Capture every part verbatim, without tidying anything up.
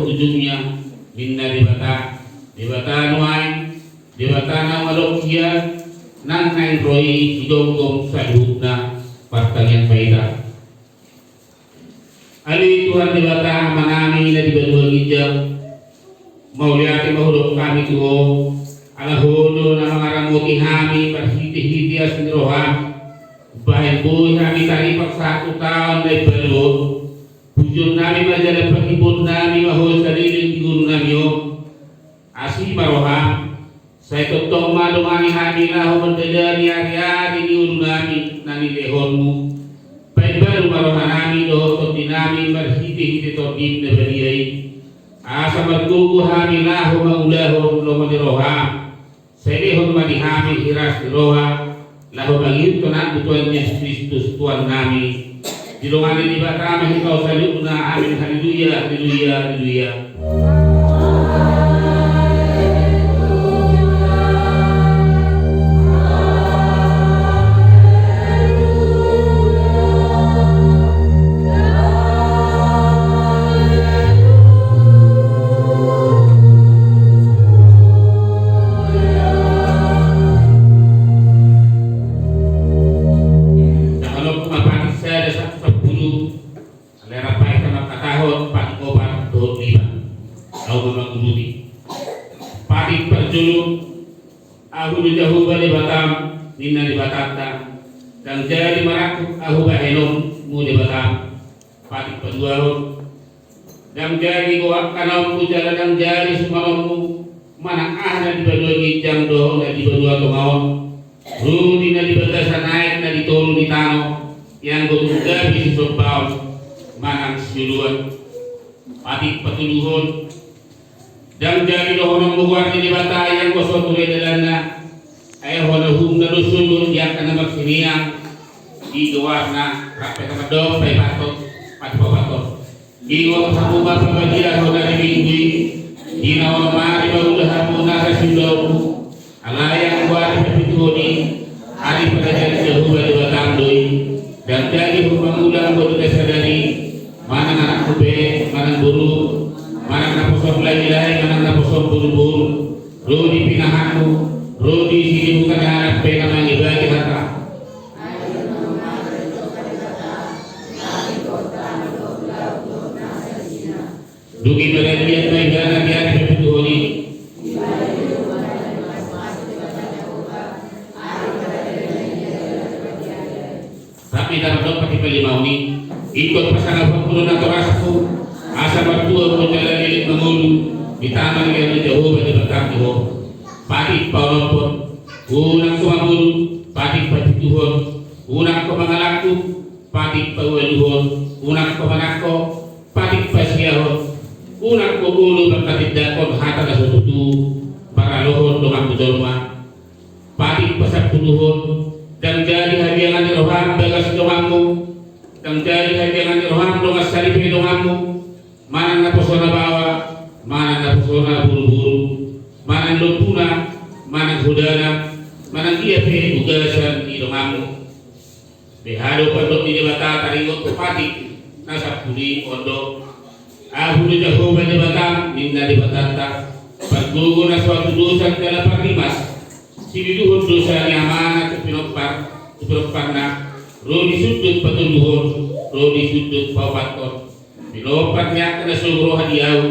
ujungna, ninna Debata, Debata nuaeng, Debata na mangalangka, nang naeng ro i sidohot saluhutna partangiangan ma hita. Ale Tuhan Debata Amanami na di banua ginjang, mauliate ma hudok hami tu Ho, ala Ho do na mangaramoti hami marhitehite asi ni rohaM, umbahen boi hami taripar sahat tu taon na imbaru on. Pujionnami ma jala pangidoannami ma Ho saleleng di ngolunami on. Asi ma rohaM, sai tongtong ma dongani hami laho mandalani ariari ni ngolunami na nilehonMu. Paimbaru ma rohanami dohot tondinami marhitehite TondiM na badia i, asa margogo hami laho mangulahon lomo ni rohaM. Sai lehon ma di hami hiras ni roha, laho mangihut tu Anakmu Tuhan Jesus Kristus Tuhannami. Didongani Debata ma hita saluhutna. Amin. Haleluya, haleluya, haleluya. Taholonghon ma patik sada sahat tu sampulu. Alai rap hita mangkatahon patik opat dohot lima. Ahu ma manguduti. Patik parjolo. Ahu do Jahowa Debatam, ninna Debatanta. Ndang jadi marangkup ahu bahenonmu Debatam. Patik paduahon. Ndang jadi goakkon ahu jala ndang jadi sumanonmu manang aha na di banua ginjang dohot na di banua tonga on. Ro di na di bagasan aek na di toru ni tano, ianggo tung gabe sisombaon manang sioloan. Patik patoluhon. Ndang jadi dohononmu goar ni Debata ianggo so ture dalanna. Ai hona hum na do sogot di angka na marsineang. I do goarna, rap hita mandok, patik paopathon. Ianggo hamu ma pabadiahon ari Minggu i, di na onom ari ma ulaonmu nasa siulaonmu. Alai anggo ari papituhon i, ari parajaan ni Jahowa Debatam do i. Ndang jadi hum mangulang bodina sadari, manang anakmu be, manang boru, manang naposom lae-lae, manang naposom boru-boru, ro di pinahanmu, ro di sini bukan harap pe na mangibati hata. Dung i maradian ma ibana di ari papituhon i. Tapi dapat dohot patik palimahon i. Ingkon pasangaphonku do natorasku, asa martua ho jala leleng mangolu di tano ni Jahowa Debatam tu ho. Patik paonomhon. Unang ho maboru. Patik papituhon. Unang ho mangalangkup. Patik paualuhon. Unang ho manangko. Patik pasiahon. Unang ho olo mangkatindangkon hata na so tutu maralohon donganmu jolma. Patik pasampuluhon. Ndang jadi hagiangan ni roham bagas donganmu. Ndang jadi hagiangan ni roham dongan saripe donganmu. Manang naposona baoa, manang naposona boruboru, manang lombuna, manang hodana, manang dia pe bagasan ni donganmu. Beha do pandok ni Debata taringot tu patik na sampulu i, on do: Ahu do Jahowa Debatam, ninna Debatanta, pargogo na so hatudosan jala parrimas, siduduhon dosa ni amana tu pinompar, tu pinomparna, ro di sundut patoluhon, ro di sundut paopathon. Pinompar ni angka na sogo roha di ahu,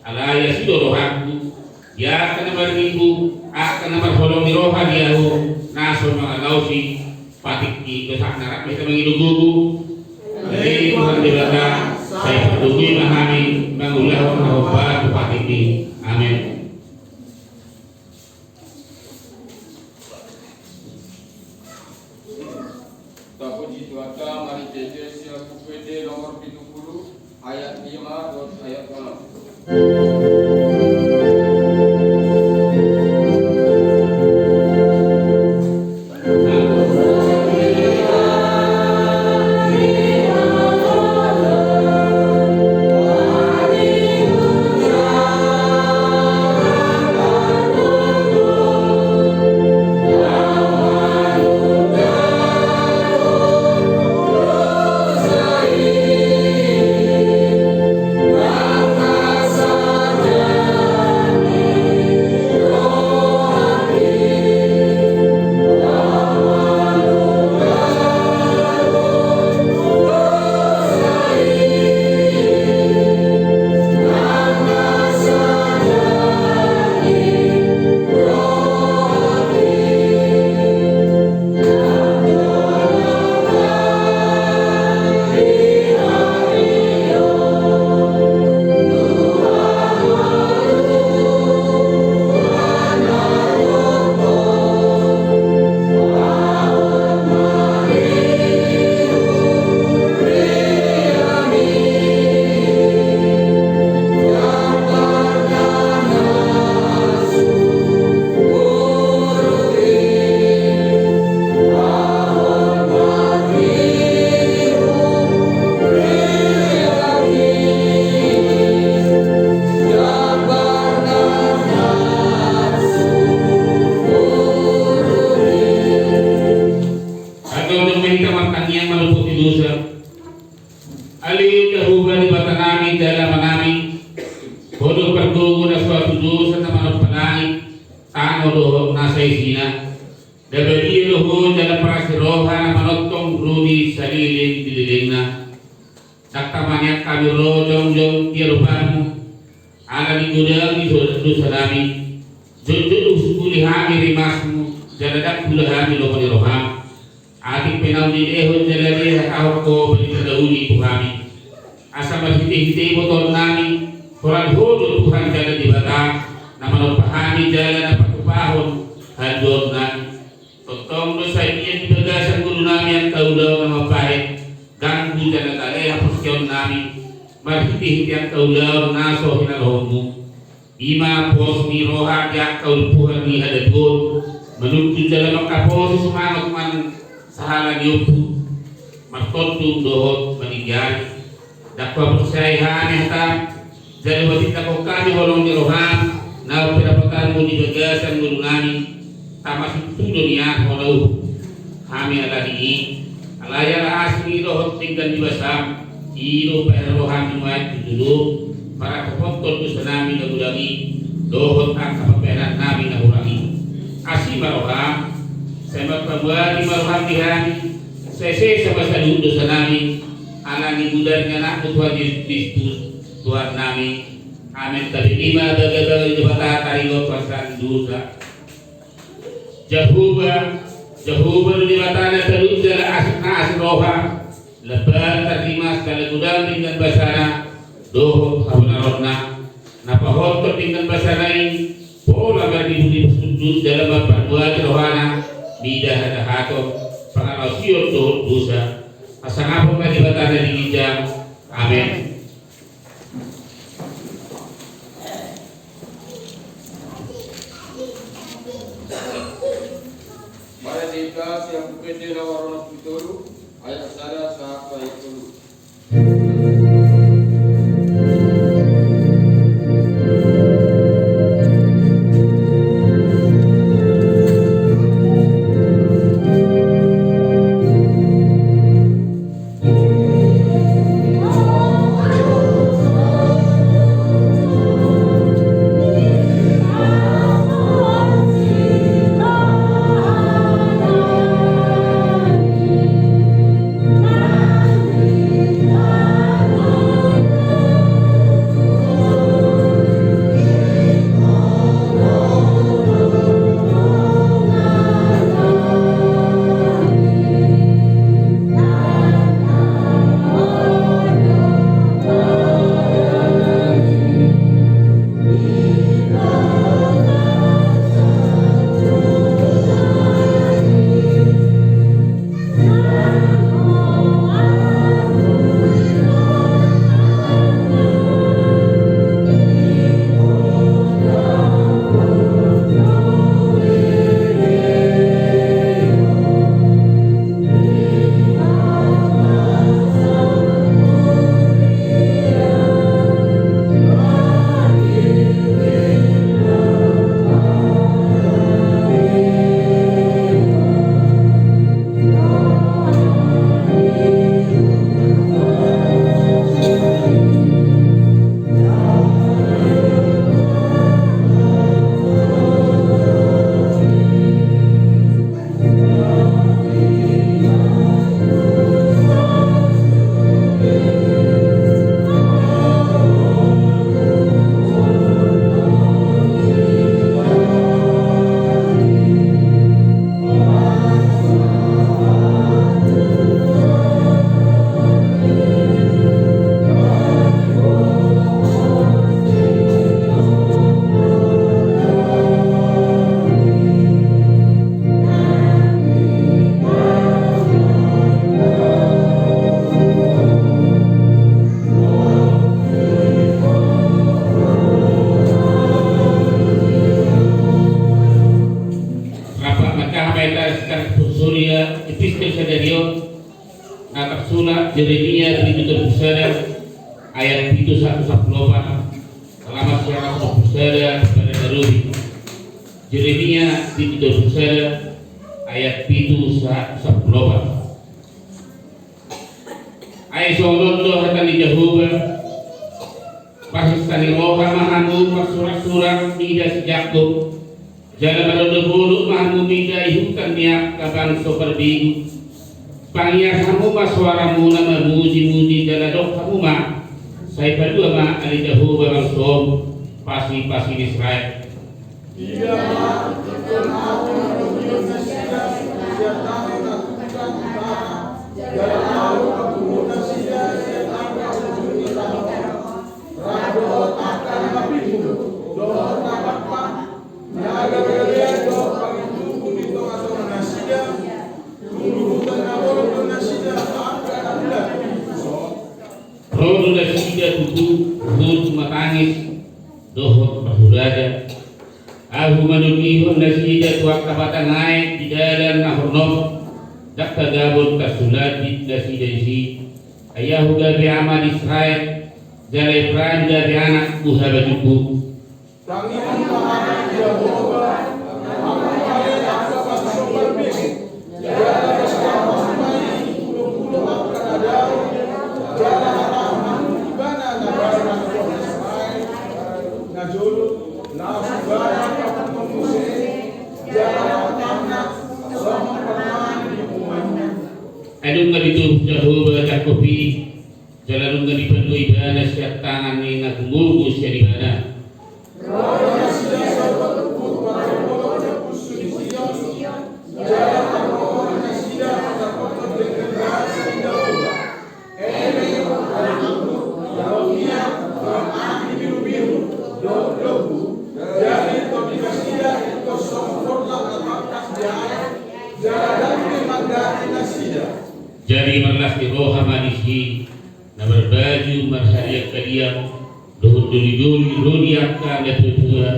alai asi do rohangku, di angka na marnimbu, angka na marholong ni roha di ahu, na so mangalaosi patikki. Dohot na rap ma hita mangido gogo. Ale Tuhan Debata, sai pargogoi ma hami mangulahon na hombar tu patikmi. Amen. Tapuji Tuhanta, marhite J C L Q P D nomor pitu pulu, ayat lima dohot ayat onom. Dohot na so hatudosan na manompa langit, tano dohot nasa isina. Na badia do ho jala parasi roha na manongtong ro di saleleng ni lelengna. Ndang tama nian hami ro jongjong di adopanmu ala ni godang ni do-, dosanami. Jotjot do husuhuli hami rimasmu jala ndang huula hami lomo ni roham. Atik pe na uli lehon jala dihatahon ho barita na uli tu hami. Asa marhitehite ibotoonnami, holan ho do Tuhan jala Debata na manompa hami jala na patupahon haluaonnami. Tongtong do sai mian di bagasan ngolunami angka ulaon na mambahen ganggu jala gale haporseaonnami marhitehite angka ulaon na so hinaloanmu. I ma pos ni roha di angka ulpuhan ni hadatuon, manungkun jala mangkaposi sumangot man sahala ni ompu, martondung dohot maninggali. Ndang huhaporseai hami hatam, jala huhatindangkon hami holong ni roham, naung pinapotanmu di bagasan ngolunami, tama situtu do nian ho na uhum hami ala ni i. Alai ala asi ni dohot denggan ni basam, i do umbahen roham nuaeng tu jolo, paratopothon dosanami na godang i, dohot angka pambahenannami na hurang i. Asi ma roham, sai marpamuati ma roham di hami, sai sesa ma saluhut dosanami, ala ni godang ni Anakmu Tuhan Jesus Kristus, Tuhannami. Amen. Tabereng ma bagabaga ni Debata taringot tu hasesaan dosa. Jahowa, Jahowa do Debata na salut jala asi, na asi roha, lambat tarrimas jala godang denggan basana dohot habonaranna. Na pahothon denggan basana i pola mardibudibu sundut jala mamparmuati rohana mida hajahaton, pangalaosion dohot dosa. Hasangapon ma Debata na di ginjang. Amen. Marende hita sian Buku Ende nomor onom pulu tolu, ayat sada sahat tu ayat tolu. Rap manjaha ma hita sian responsoria epistel sadari on, na tarsurat Jeremia bindu tolu pulu sada ayat pitu sahat tu sampulu opat. Salama sian anak tu sada pada tarubi. Jeremia bindu tolu pulu sada ayat pitu sahat tu sampulu opat. Ai songon on do hata ni Jahowa: Parsesa ni roha ma hamu, marsu Ia si Jakkob, jala marolopolop ma hamu mida i huta ni angka bangso parbegu. Pangiar hamu ma soaramuna marmujimuji jala dok hamu ma: Sai palua ma ale Jahowa bangsom, pasipasi ni Israel. Ia ma ingkon ahu na mangihuthon nasida sian tano na tukang utara, jala ahu na mangihuthon nasida sian angka ujung ni tano on, rap dohot angka na mapinggul dohot na pakpak, na galean dohot pangintubu di tongatonga nasida, tung luhutan na bolon do nasida angka na bulat. Ro do nasida tutu, huhut matangis dohot marhurada. Ahu manogihon nasida tu angka batang aek di dalan na hornop, ndang tagabon tarsulandit nasida disi. Ai ahu gabe ama di Israel, jala Efraim gabe anakku habajukku. Tangiang ma hami Jahowa, hamu ma ale angka bangso parbegu, jala pasahat ma i pulopulo angka na dao, jala hatahon hamu ibana na baru na Israel. Na jolo, laos ibana papunguhon muse, jala patamna, songon parmahan ni punguanna. Ai nunga ditogu Jahowa Jakkob i, jala nunga dipalua ibana sian tangan ni na gumogo sian ibana. Ro do nasida sogot tu parpoloan punsu ni Sion, jala targogo do nasida mandapothon denggan raja ni Jahowa. Eme angka na tunduk, laos ia, angka na nibirubiru dohot lombu. Jadi tondingasida ingkon songon porlak na tangkas di aek, jala ndang be mandati nasida. Jadi marlas ni roha ma disi na marbaju marhadianghadiang dohot dolidoli ro di angka natuatua.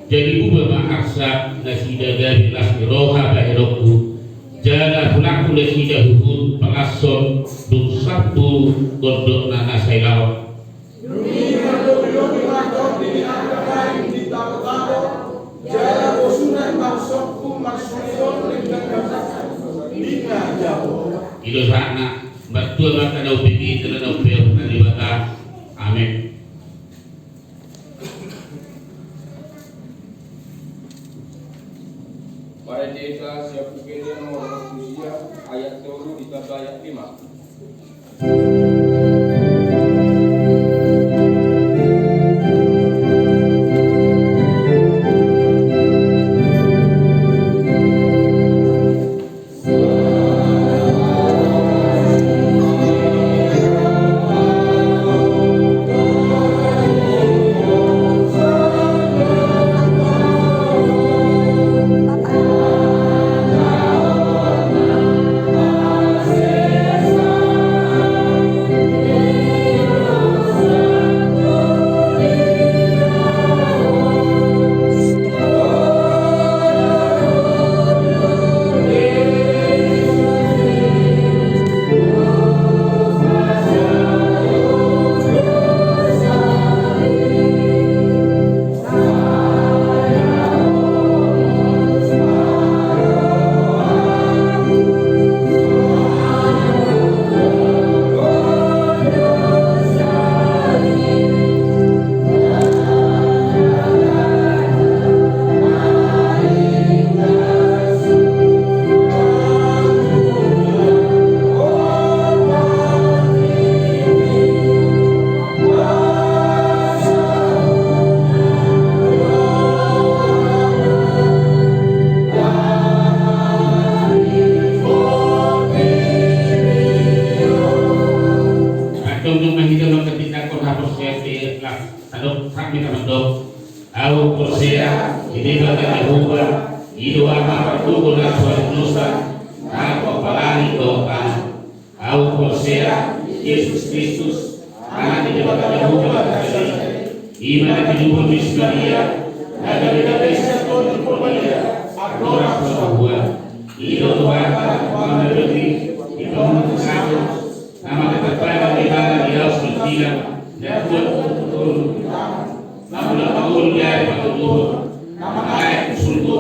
Jadi buba ma arsak nasida gabe las ni roha bahenonku, jala hulangku nasida huhut palashon dung sampu gondokna na sai laon. Dung i marlobilobi ma tondi ni angka baing di talotalo, jala bosunan ma songkun marsuhon denggan raja, ninna Jahowa. I do sahatna. Martua ma angka na umbege jala na umpeopna Debata. Amen. Marende hita sian Pungkaingan nomor opat pulu sia, ayat tolu ditamba ayat lima. Antong dung na hita mangkatindangkon haporseaon di las, adong sangkit na mandok: Ahu porsea di Debata Jahowa, i do Ama pargogo na so adong dosa, na pomparan langit dohot tano. Ahu porsea di Jesus Kristus, Anak ni Debata Jahowa na sada i, i ma na tinodohon ni si Maria, na gabe debata sian Tondi Porbadia, andorang so taboan. I do Tuhanta na mangadopi di pamunuan na mangkatambai Debata di atas tingki na tuat tu tolu. Na mula mangolu di ari patoruhon, na mangalangka tu surgo,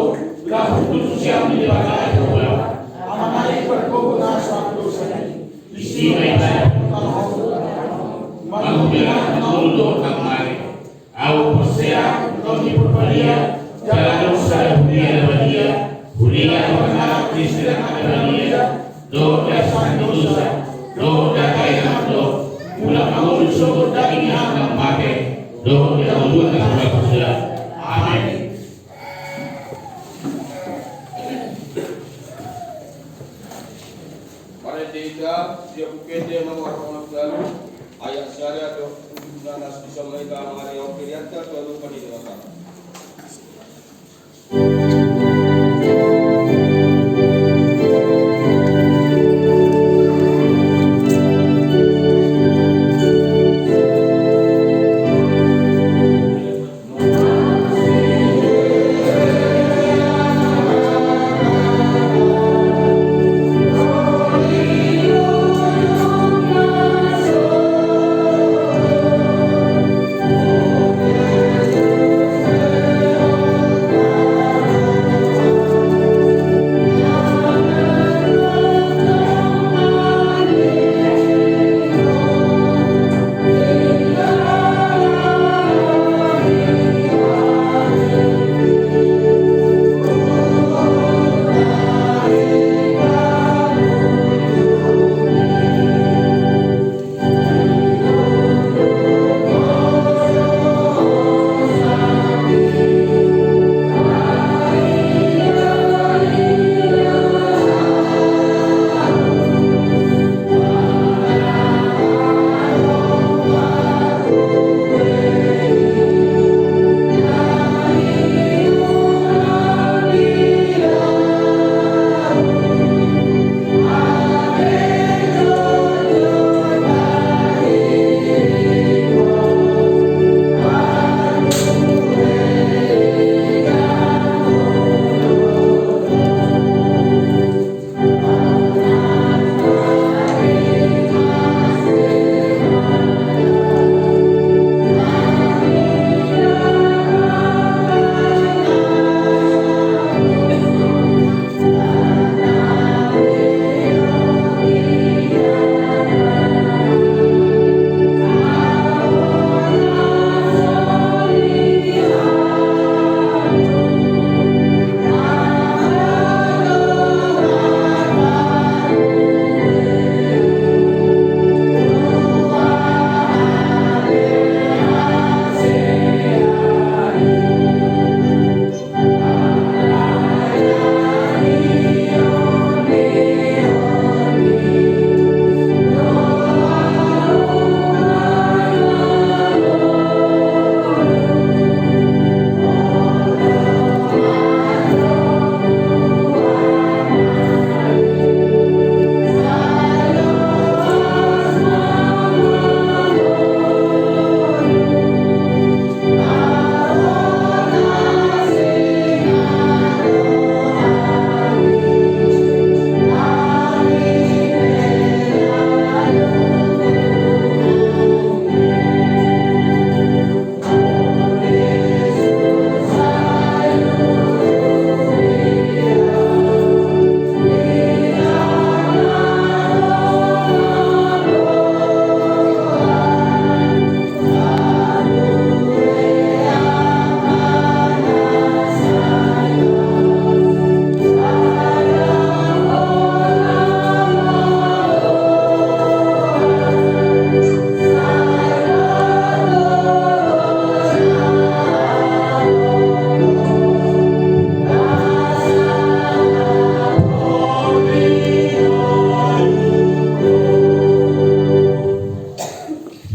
laho huhut tu siamun ni Debata Jahowa. Anak i pargogo na so adong dosa i. Disi ma ibana mangudahon mangolu dohot na mate. Ahu porsea Parbadia, jala dosa huria na badia, huria na mangalap ni sirang na badia, dohot dosa ni dosa, dohot dosa ni dosa, ulang mangolu sogot daging ni angka mate, dohot di hangoluan na saursuruan. Amen. Marende hita, siap upende mangorok na baru, ayat sada dohot uju na naeng sisama hita mangariau pilianta, tuan lupa di dewata.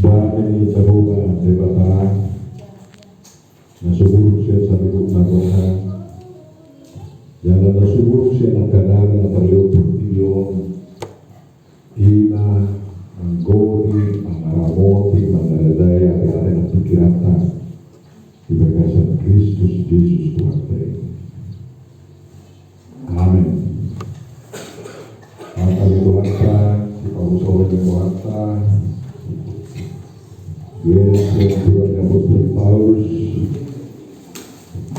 Dame ni Jahowa Debata, na sumurung sian saluhutna roha, jala na sumurung sian angka dame na parlinggoman portibi on, i ma manggoni, mangaramoti, mangaradai ateate nang pingkiranta di bagasan Kristus Jesus Tuhanta i. Amen. Hata ni Tuhanta, sipabotohon ni Tuhanta, dielek sian surat ni Apostel Paulus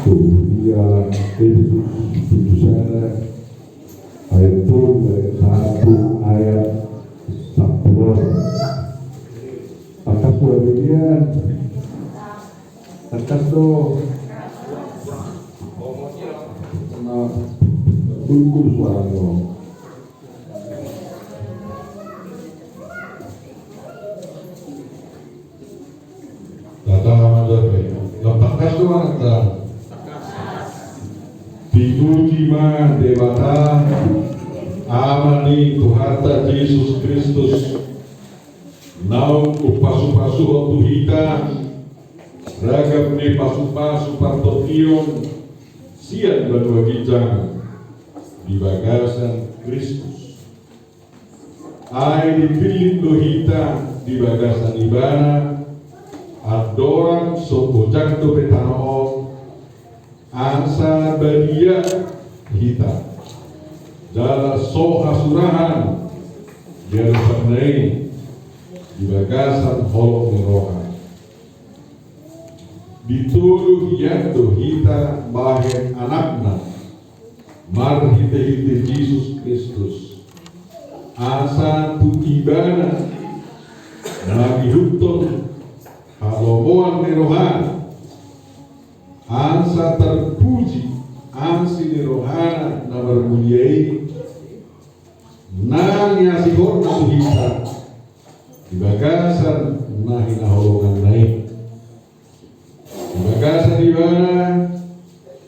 tu huria Epesus, bindu sada, ayat tolu, ayat sampulu, ayat sampulu onom. Tangkas do, tangkas do. Hukum suara ni roha. Tata ma dope. Lam tangkas do manang ndang? Dipuji ma Debata, Ama ni Tuhanta Jesus Kristus. Naung umpasupasuhon tu hita ragam ni pasupasu partondion sian banua ginjang di bagasan Kristus. Ai dipillit do hita di bagasan Ibana, andorang so bojang dope tano on, asa badia hita jala so hasurahan di adopanna i di bagasan holong ni roha. Ditolu hian do hita bahen anakna marhitehite Jesus Kristus, asa tu Ibana mangihuthon halomoan ni rohana, asa tarpuji asi ni rohana na marmulia i, na niasihonna tu hita di bagasan na hinaholonganna i. Di bagasan Ibana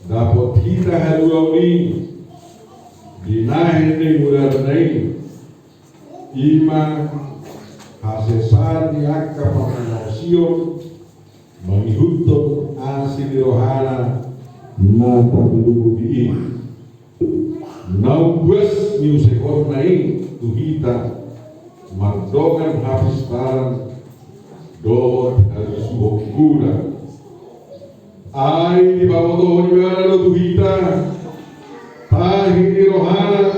dapot hita haluaon i, binahen ni mudar na i, i ma hasesaan ni angka pangalaosion mangihuthon asi ni rohana na tarlumobi i. Naung buas niusehonna i tu hita mardongan hapistaran dohot hasuhuton. Ai dipabotohon Ibana do tu hita tahi ni rohana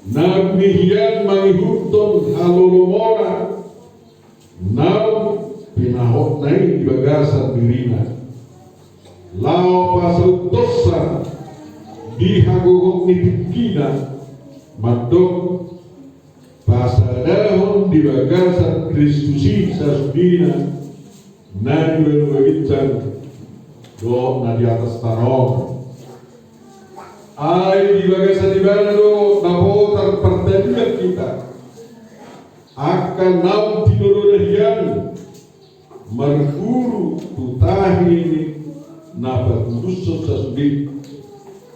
na buni hian mangihuthon halolomona naung pinahotna i di bagasan dirina, laho pasauthonsa di hagogoon ni tingkina, mandok pasadahon di bagasan Kristus i sasudena na di banua ginjang dohot na di atas tano on. Ai di bagasan Ibana do dapotan partadingan hita angka naung tinodona hian marguru tu tahi ni na pagudushon sasude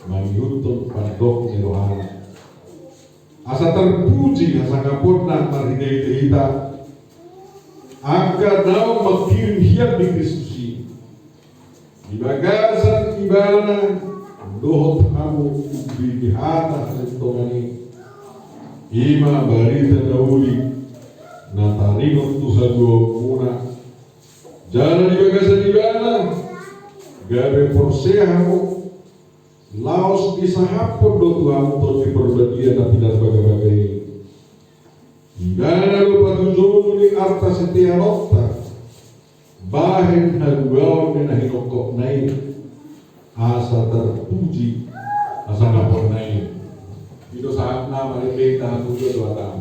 mangihuthon pandok ni rohana. Asa tarpuji hasangaponna marhitehite hita angka naung mangkirim hian di Kristus i. Di bagasan Ibana dohot hamu umbege hata hasintongan i, i ma barita na uli na taringot tu haluaonmuna. Jala di bagasan Ibana gabe porsea hamu, laos disahaphon do tu hamu Tondi Parbadia na pinarbagabaga i. Ibana do patujolo ni arta siteanonta bahen haluaon ni na hinongkokna i, asa tarpuji hasangaponna i. I do sahatna, marende hita, hamu do dohot ahu.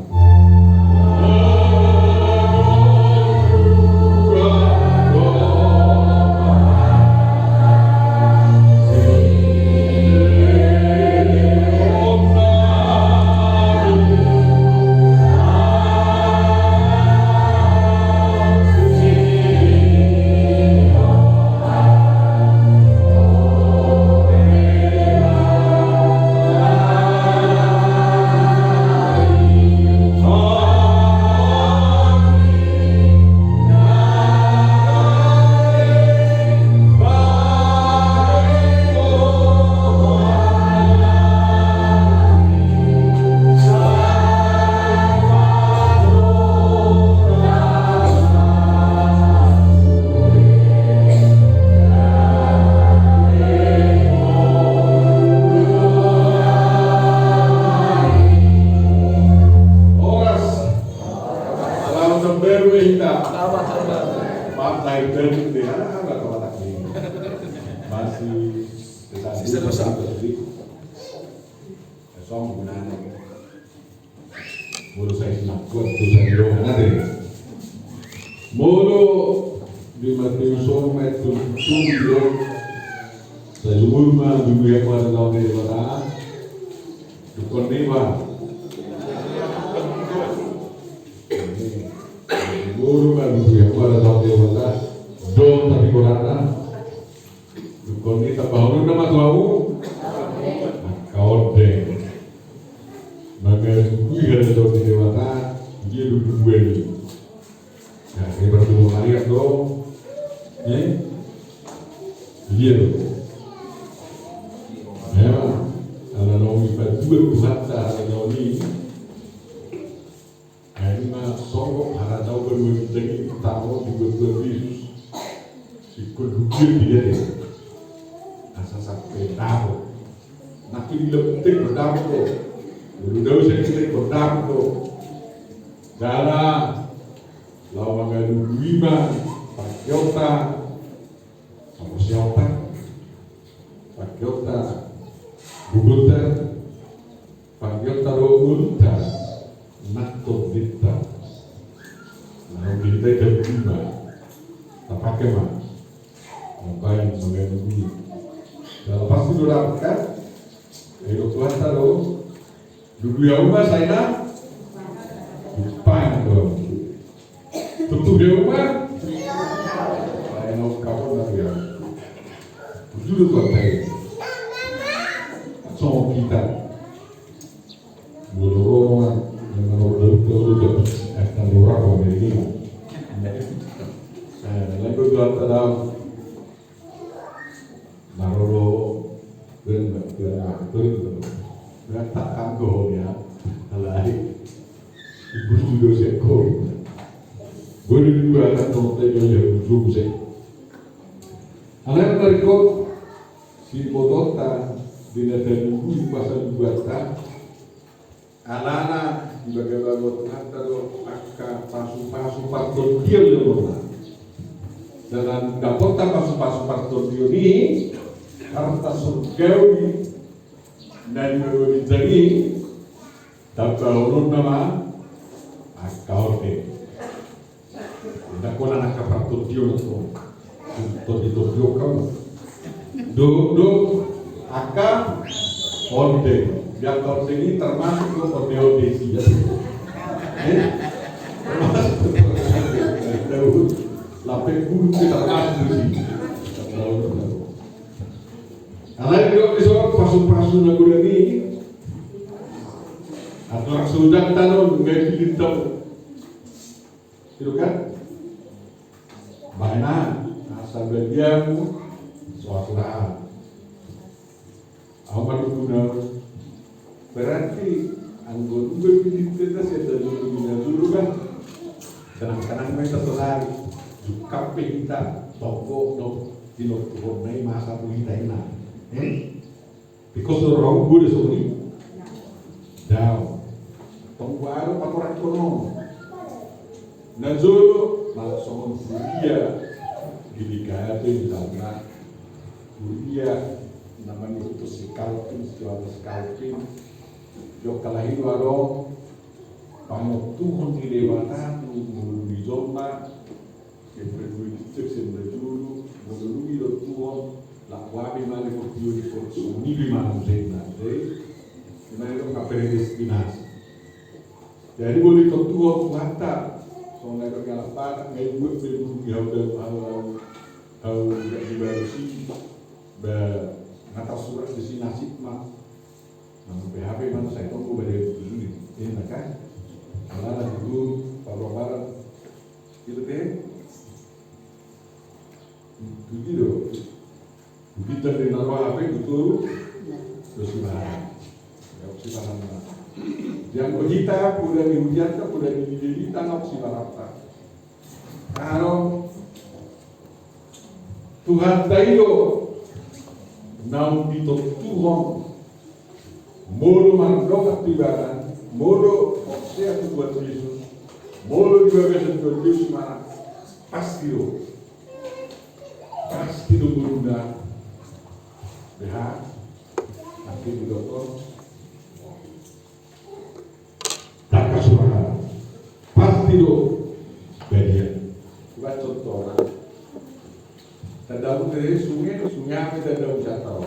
Horas. Selamat tahun baru ya, Inta. Selamat tahun baru. Pak, lahir baru gitu ya. Apa kata Pak ini? Masih sisa dosa. Sisa dosa. Song gunanya. Molo sai sinangkot dosa ni roha nate. Molo di Mateus on ma itu tujuh, sai jumur ma dulu ya pada tahun dari kota. Dungkon ni ba. Molo ma dungkon ni ba, ada tahu dia mana. Dong tapi korana. Dungkon ni tambahon nama tu au. Angka ondeng. Mangandung i hata Debata, dia duduk dua ni. Nah, ini berdua Maria dong. Eh? Iya dong. Ya, ala naung dipajual Tuhanta, ala naung i. Nah, ima songgop hata Debata dua ni jadi utama dibuat Tuhan Yesus. Singkop dunia dia deh. Asa sampai dapot. Nangkin di labutek berdapot do. Berdau saya kita berdapot do. Dala lawan mangadu lima pakai otak. Apa siapa? Pakai otak. Bubutan. Panggilan taro ulta, nang tondinta. Nah, ulta itu guna. Tapake ma. Ngapain sebagai guru? Dalam pasti durangkat. Ayo Tuhan taro. Dulu ya uma saya. Lupain dong. Tutu dia uma. Saya mau kabur lagi ya. Jujur tuh apa ya? Sama kita. Molo ro ma, na manurut Daud, Daud do, eh, na lurah ma meri ni. Eh, lain do Tuhan tadau. Maroro, ben, ben, ben, ben, ben, takkan ko ya, alai. Ibu sudah sekoi. Boleh dua kan, kalau saya boleh ujung saya. Alai, marikot, si botonta, di na tadi, di pasal dua ta, Alana, di bagabaga Tuhanta do angka pasupasu partondion ni rohanta. Dalan dapotta pasupasu partondion i, harta surgawi na di banua ginjang i, tambahononna ma angka ondeng. Inda kona angka partondion tu. Tondi-tondi on kau. Do, do, angka ondeng. Di angka ondeng i termasuk do onde-onde isi ya. Eh? Termasuk do onde-onde. Daun. Lape gulu ke termasuk di sini. Alai do di so pasu-pasu na godang i. Atau langsung datang on, nggak di tahu. Itu kan? Bahenan, asa bagianmu, so aturan. Au mandukung au. Berarti, anggo dua di kita siapa dulu di dulu kan? Kenang-kenang main satu lagi. Jukap hita, toko, no, tino, tuhon, nai masa tu hita ina. Eh? Because do rau gode songon i. Dao. Tong baru patorang kono. Na jolo, malah songon huria. Gini kaya tu yang tahu na. Huria, namanya itu si Calvin, si Johannes Calvin. Jok kalahi waro. Pangotuhon di Debata, tu ngolu di jomba. Sian na dua i, sian na jolo, molo dung i do Tuhan, laho be ma di portibi on, songon i be ma muse na, jadi, ima i do angka predestinasi. Jadi, molo i do Tuhan, Tuhanta, songon na i do angka lapatan, ngai buat be guru di hau, hau, hau, hau, di baru si, ba, na tarsurat di si nasib ma. Namun P H P mana saya tunggu pada itu sini. Ini kan? Alana di guru, Pak Barat. Gitu deh. Itu gitu. Begitu di naruh H P, betul. Terus gimana? Ya, gimana? Yang kita, udah di ujian, udah di, di, di tanah, gimana? Aro, Tuhanta i do naung ditontuhon, molo mardongan tu ibana, molo porsea tu Tuhan Jesus, molo di bagasan Tuhan Jesus, mana pasti do, pasti do ngoluna. Beha, nanti di dokter. Tangkas ma. Pasti do badia. Buat contoh. Tanda udah sungai, sungai apa tanda usaha tahu?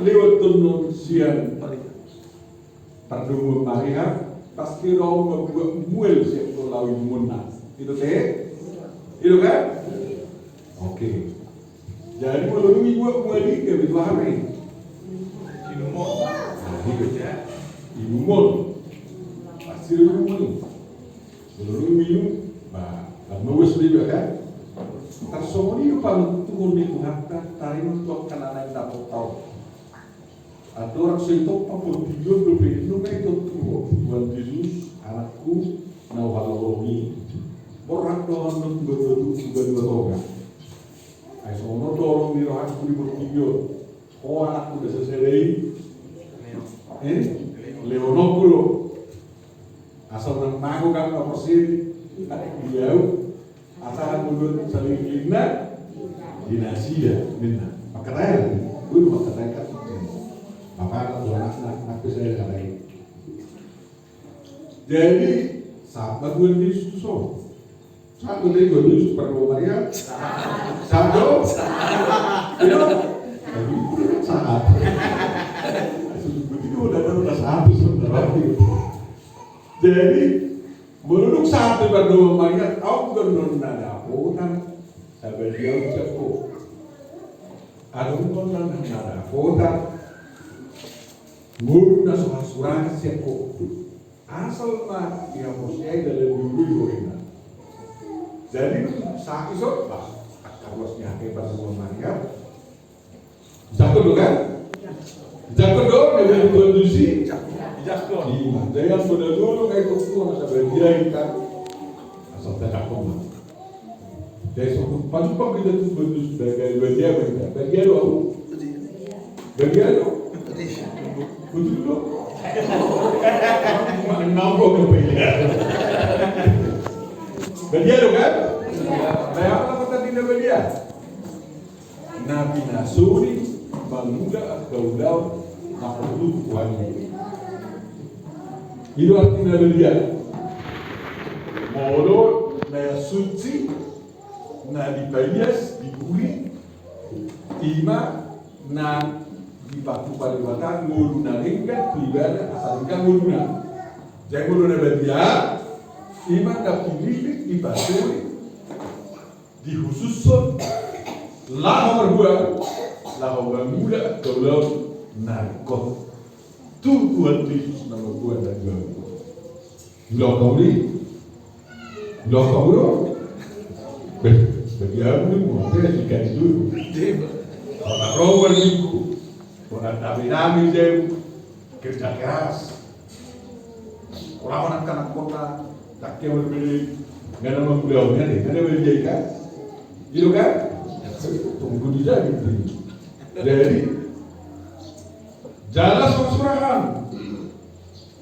lewat tonton sian pardomuan Maria, pasti ro mambuat mual sian ho laho ibungonna. I do te? I do kan? Oke. Jadi molo dung ibuat mual i, gabe tu aha ma i? Inumon. Nah, i do. Inumon. Pasti ro inumon i. Molo dung minum, ba, ba mauas do iba kan? Tarsongon i do pangunjunan ni Tuhanta, taringot tu angka na naeng dapot taon. Andorang so itompa portibi on dope, nunga itontu ho Tuhan Jesus, anakku, na huhaholongi. Borhat do ahu on tu banua tu, tu banua tonga. Ai songon on do holong ni rohangku di portibi on. Ho anakku, da sasada i, eh, lehononku do. Asa unang mago angka na porsea di ahu. Asa hangoluan saleleng ni lelengna di nasida, ninna. Mangkatai, boi do mangkatai kan. Bapa na tu anakna, nang pe sai katai. Jadi, sahat ma Tuhan Jesus tu son. Sahat do Tuhan Jesus pardomuan Maria? Sahat do? Iya. Sahat. Sudah begitu, udah, udah sahat tu son. Jadi, molo dung sahat do pardomuan Maria, adong do na dapotan. Sabadia sian ho. Adong do na dapotan. Ngolu na so hasurahan sian ho. Asal ma dihaporseai dalan ni ulu i, ninna. Jadi dung sahat i son, bah, angka ruas ni hape pardomuan Maria. Dijangkon do kan? Dijangkon do, dia dari Tuhan Tusi. Dijangkon. Ima, jadi yang pada dulu ngai tu Tuhan, asa badia i kan. Asal dijangkon ma. Jadi, so, pajumpang hita tu Tuhan Yesus, badia, badia, badia. Badia do ahu? Badia do? Betul do? Makna apa do badia? Badia do kan? Badia apa kata dia badia? Na pinasoni mangula angka ulaon na porlu tu Tuhan i. I do artina badia. Molo na suci, na dipaias, diburi, ima na dipatupa Debata ngolu na denggan tu ibana asa denggan ngoluna. Jadi molo na badia, ima na pinillit, dipasoni, dihusushon laho marhua, laho mangula angka ulaon na ringkot tu Tuhan Jesus na mamboan na dua. Molo hamu di, molo hamu do. Beh, bagi aku ni mau apa ya, ikan itu. Orang rower minggu. Orang tapi nami jauh. Kerja keras. Ora manangkan angkota, dang hea marbeda i. Nga na mangula on, nga na marbeda i kan? I do kan? Tunggu di jadi. Jadi, jala so hasurahan.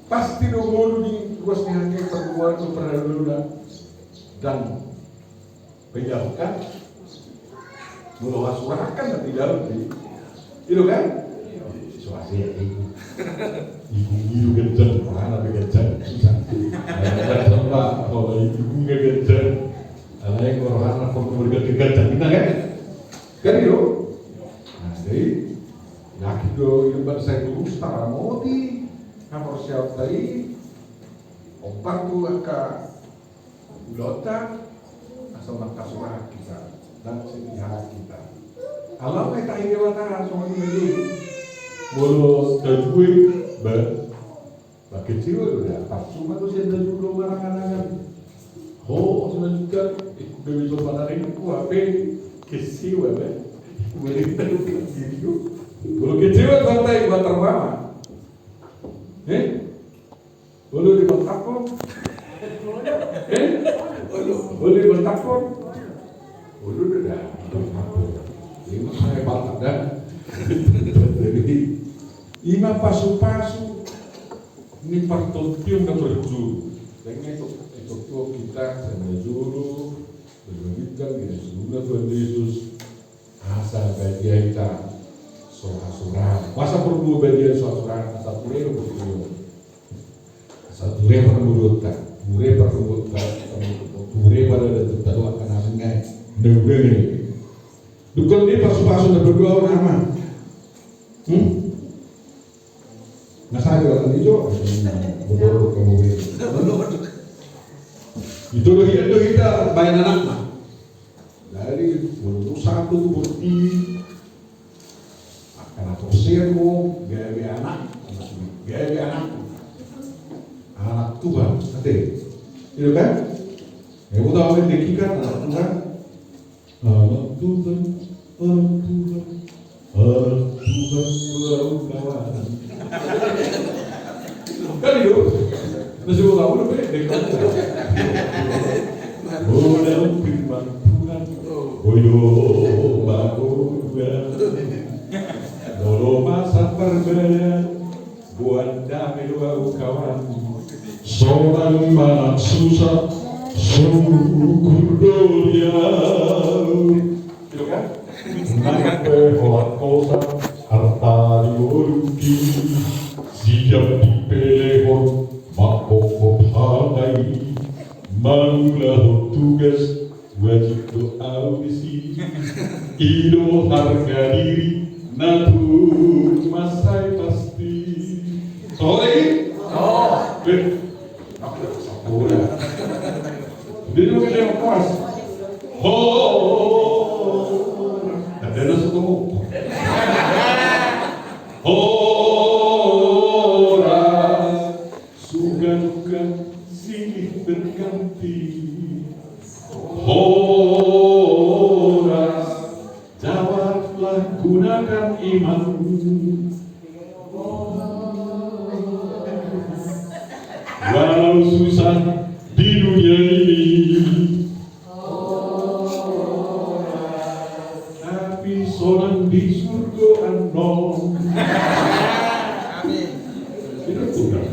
Pasti do ngolu ni ruas ni hape pardomuan tu parhalado na. Dang Pejauhkan. Molo hasurahan kan na pejauh i. I do kan? So asa i. Ibu ibu ganjang, mana pe ganjang, susah. Ganjang ma, kalau ibu ibu ganjang. Alai kalau anak pokok berganti ganjang, benar kan? Kan i do? Nah, jadi, yakin do, i do bangsa itu, taramoti, haporseaonta i, ompat tu angka Ulaonta, asa mangkasurahan hita, dang sitihahon hita. Alai tahe Debata songon i ma i. Molo tajue, ba, ba kecewa do da, parsuma do sian tajue do marangan-angan. Ho, selanjutnya, ikut gabe sopan aring, ku hape kecewa, ba. Pemerintah itu diri do. Molo kecewa, santai, ba terpama. Eh? Olo dibaltakhon. Eh? Olo dibaltakhon. Olo do da dibaltakhon. Ima sai baltak da. Jadi ima pasupasu ni partondion na parjolo. Dengke tu, tu kita sama jolo. Berlebihkan di Yesus, Tuhan Yesus. Asa badia hita so hasurang. Masa perlu badia so hasurang? Asa pure do perlu. Asa pure perlu ta. Pure perlu ta. Pure pada da tu tadu akan asing ngai. Ndewe ni. Dukun ni pasupasu na berdua nama. Hmm? Nah, saya juga tadi jo. Bodoh kamu ini. Itu do hita, do hita baen anakna. Jadi, menurut satu tu bukti, akan aku share mo, gabe anak, gabe anak, anak Tuhan, ate. Iya kan? Ya, aku tahu, kan, dengke kan, anak Tuhan. Anak Tuhan, anak Tuhan, anak Tuhan, wow, kawan. Kan itu? Masih mau tahu, udah pendek. Modal firman Tuhan. Boyo, bago, dua. Lolo masa perbedaan. Buat dame do au kawan. Sonang manang susa, syukur do di au. Gitu kan? Nang pe holan hosa, arta di ngolungki. Siap dipelehon, mangkophop hata i. Mangulahon tugas, wajib do au disi. I do harga diri na tung mansai pasti. Sahat i? Eh. Sampurna. Dia juga dia pas. Ho. Ada nasi tu. Horas. Suka duka silih berganti. Horas, jawablah, gunakan iman. Walau susah di dunia ini, tapi sonang di surgo annon. Amin. Itu Tuhan.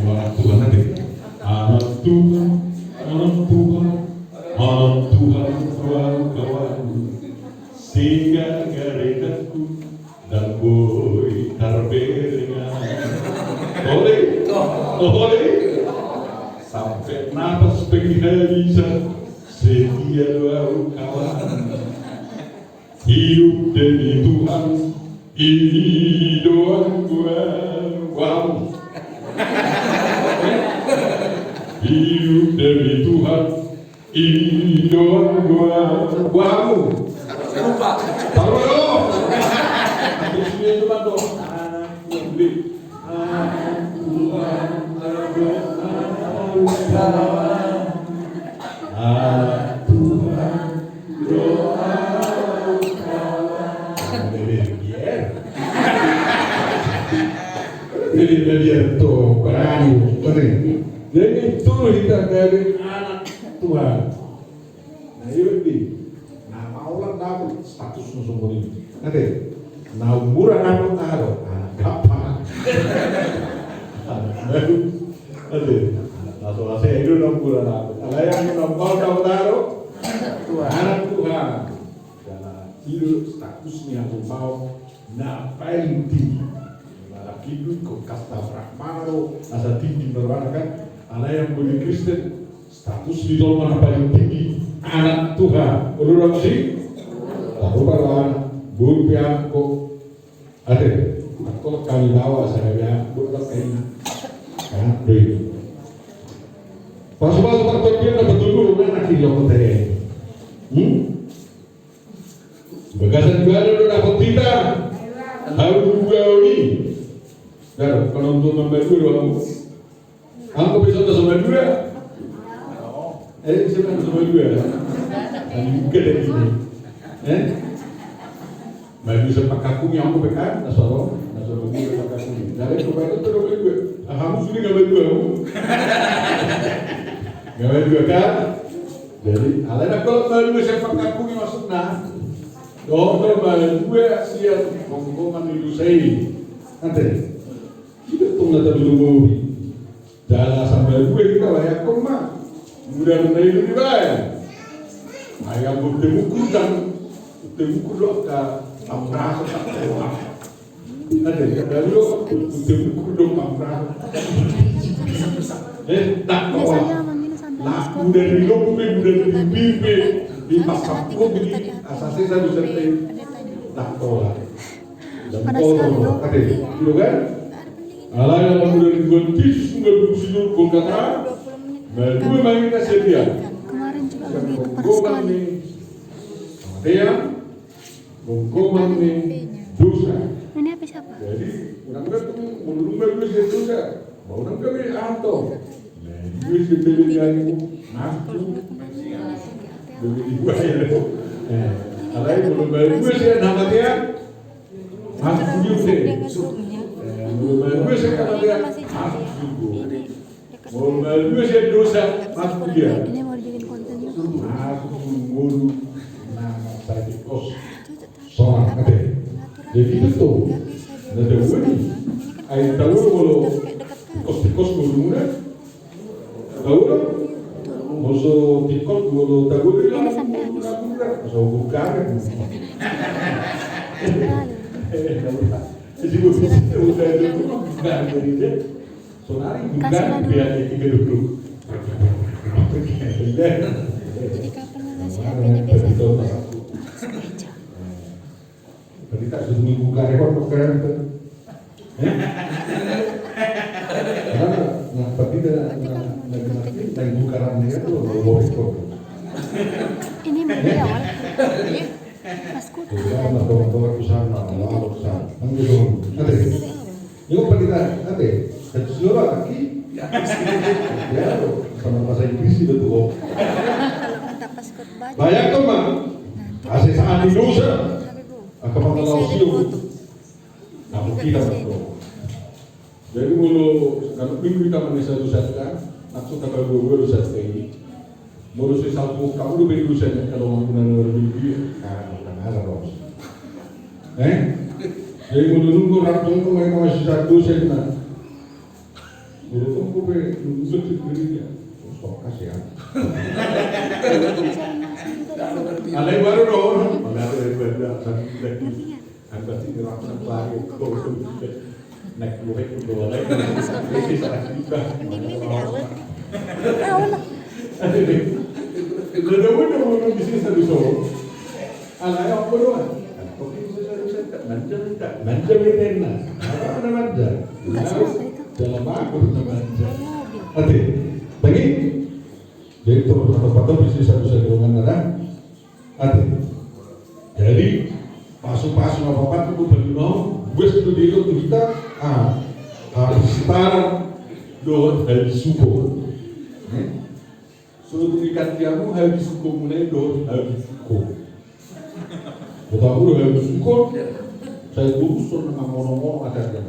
Anak Tuhan nanti. Anak Tuhan, anak Tuhan, anak Tuhan, kawan-kawan. Sehingga gareganku dan boy tarberengan. Oleh, oleh. Sampai napas penghabisan, setia do au kawan. Hidup demi Tuhan, i do anggo au. Hidup demi Tuhan, i do anggo au. Lupa. Tahu lo? Itu dia cuma tuh. Anak Tuhan, anak Tuhan, anak Tuhan. Doa kawan. Bebe biar. Bebe biar tuh, berani. Jadi itu kita dari anak Tuhan. Nah, iya, di. Nah, maulang dapot status nu songon i. Nanti. Nah, umur anak Tuhan. Anak apa? Anak baru. Ate, na so asa i do na umur anak. Alai anggo na umbaon na hutaro, anak Tuhan. Karena i do status ni anggo umbaon na paling tinggi. Mana pindu ko kasta brahmana do, asa tinggi baru anak kan. Alai anggo di Kristen, status ni jolma na paling tinggi, anak Tuhan. Olo do muse? Tarupa do anak, boru pe anak ko. Ate, angkon hami baoa, asa gabe anak, boru pe anak. Anak do i. Pasupasu partondion na patolu, anak i do kote. Hmm? Bagasan ibana do dapot hita. Hau dua i. Daro, kalau untuk mambadua do hamu. Anggo pe songon na so madua. Eh, songon na so madua. Ani buka dari ini. Eh? Madua so pangkakung i, anggo pe kan na so ro, na so madua pangkakung i. Dari so madua tu madua. Hamu sude nga malua hamu. Nga malua kan? Jadi alai ndang holan malua sian pangkangkungi maksudna. Dohot do malua sian gomgoman ni dosa i. Ate. Ida tong na talumobi. Jala sambil gue kita bayangkon ma. Muda na ilu dibayar. Ayam bukti buku dan bukti buku dok ka amrasa tak keluar. Ada ya, dari lo bukti buku dok amrasa. Eh, tak keluar. Lah, udah di lo, udah di bimbi, di pasar, udah di asasi satu senti. Tak keluar. Dan kotor, ate, gitu kan? Alai na mangula ni Tuhan Jesus nunga dung sidurhon Golgata, malua ma hita sian dia. Gomgoman ni hamatean, gomgoman ni dosa. Jadi unang be tu molo dung malua sian dosa, unang be antong. Malua sian bebek ni ahu, masuk tu bebek ni buaya. Alai molo malua sian hamatean, masuk tu dia. Molo malua sian hamatean, masuk tu surgo. Molo malua sian dosa, masuk tu dia. Masuk tu ngolu na mansai tingkos. Sonang, ate. Jadi itu tuh. Na dao i. Ai tahu molo tingkos-tingkos ngolumuna. Tahu? Molo tingkos, molo tahu dia. Ini sampai habis. Masa ukur karet. Jadi gue bisa udah itu. Nah, jadi dia. Sonari bukan biar dia tiga dulu. Jadi kapan ngasih H P-nya biasa? Tadi tak suruh minggu karet, kok karet tuh? Karena, nah, tapi dah, nah, nah, nah, nah, bukaran dia tuh, lo boleh kok. Ini media awal. Mas Kut. Tuh, kan, nah, tolong-tolong ke sana, lalu ke sana. Kan gitu. Ada. Ini kok pendeta, ate, haji suro lagi. Ya, sama bahasa Inggris itu tuh. Kalau kata pas khotbah. Bayangkan, Bang. Nanti ase saat di dosa. Angka pangalaosion. Bisa jadi foto. Jadi molo, kalau minggu kita manis satu satu kan, maksud kata gua gua dosa ini. Molo sai salpu hamu do be dosa ni angka donganmuna na marbindu i. Ah, bukan ada, Bos. Eh? Jadi molo nunga rap tong, tong, tong, masih satu dosa na. Molo tong, tong be nunga sendiri ya. Stok kasih ya. Alai baru dong. Mana ada yang beda, kan, lagi. Ang pasti di ruang sampah itu. Naik gue itu dua lagi. Ini salah kita. Ini, ini awal. Awal lah. Ada deh. Ada dua, dua, dua di sini satu solo. Ala ya, apa doang? Oke, bisa, bisa, bisa. Manja, manja, manja, manja. Apa namanya manja? Enggak sih, apa itu? Dalam aku namanya manja. Oke. Lagi? Jadi terus apa tuh bisa, bisa diomongkan, ada? Ate. Jadi pasu-pasu na paopat tu palimahon, gue sudah dielok tu hita, ah, habis taran dohot habis suko. Eh? Sudah tu ikan tiamu habis suko mulai dohot habis suko. Kota mulu habis suko, saya guru suruh nang ngomong-ngomong ada dia.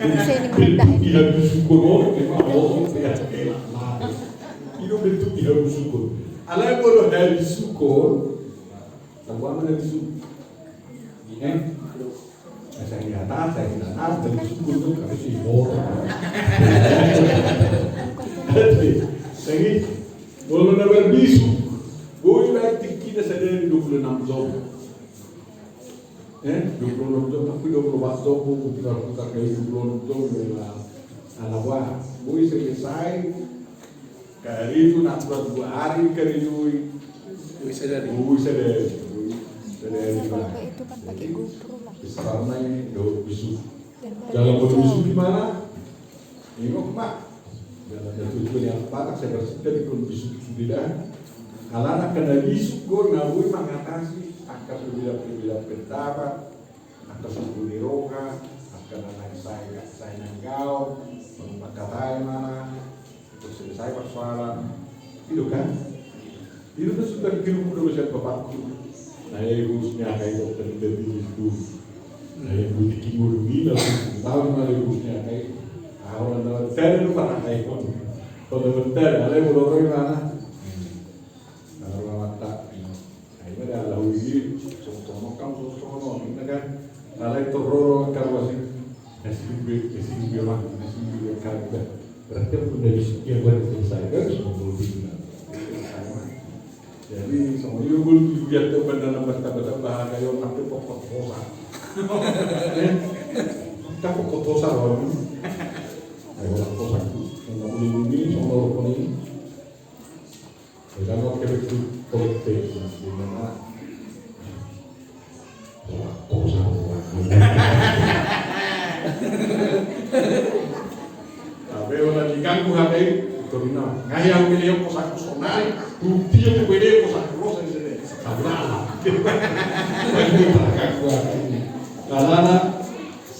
Bisa ini merendah ini. Iya, bersyukur, oh, memang, oh, ya. Itu bentuk iya bersyukur. Alai molo habis syukur, tahu apa habis syukur? Eh? Saya nyata, saya nyata, habis syukur tu habis syukur. Jadi, molo na marbisuk, boi baen tingkina sadari dua puluh enam jam. Eh, dua puluh enam jam, tapi dua puluh empat jam, bukan, bukan kayak dua puluh enam jam, ya. Ala wah, boi selesai. Karejo na dua hari karejo i. Boi sadari. Boi sadari. Boi sadari. Kalau kayak itu kan pakai GoPro lah. Besarna ini, do, bisuk. Dalam kondisi di mana? Ingkon ma. Dalam tujuan yang patah, saya bersikap di kondisi sudah. Alana karena bisuk, gue nggak boleh mengatasi angka perbedaan-perbedaan pendapat. Angka suku ni roha, angka na naeng sai, sai nanggaon, mangkatai mana, terus selesai persoalan. Itu kan? Itu tuh sudah kirim udah bisa bapakku. Nah, ya, ibu usnya kayak itu, tadi dari itu. Ai butik i ngolungi lalu tahu ma le busnya kai. Aku nanda tadi lu parah kai kon. Kau dapat tadi ale udah roy mana? Kalau mata. Ai ma da lau i, songon songon kam songon songon, inna kan. Alai torroro karuasi. Nasi be, nasi be mah, nasi be karga. Berarti aku nda bisa dia buat selesai kan, songon dulu. Jadi songon i, gue lihat tuh benar-benar tambah-tambah kayak orang tuh pokok posa. Kita pokok posa loh. Ayo posa tuh, songon dulu ini, songon dulu ini. Ega no kebek tu kolektif, di mana? Wah, kau sama wah. Tapi orang di ganggu hati, turun no. Ngai yang milih kau satu sonari, bukti yang beda kau satu rosa di sini. Saudara. Bagi para ganggu hati. Karena